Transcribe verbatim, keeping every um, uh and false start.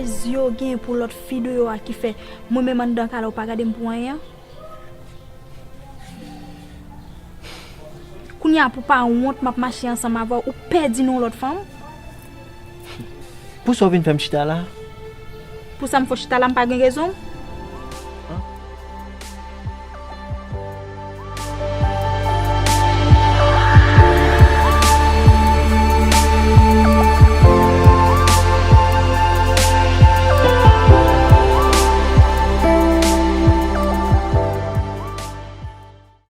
Zye w gen pou lòt fi deyò a ki fè mwen menm anndan kay la ou pa gade m pou anyen an? Kounye a pou pa wont m ap mache ansanm avè w, ou pèdi nan yon lòt fanm? Pou sa w vin fè m chita la? Pou sa m fè w chita la, m pa gen rezon?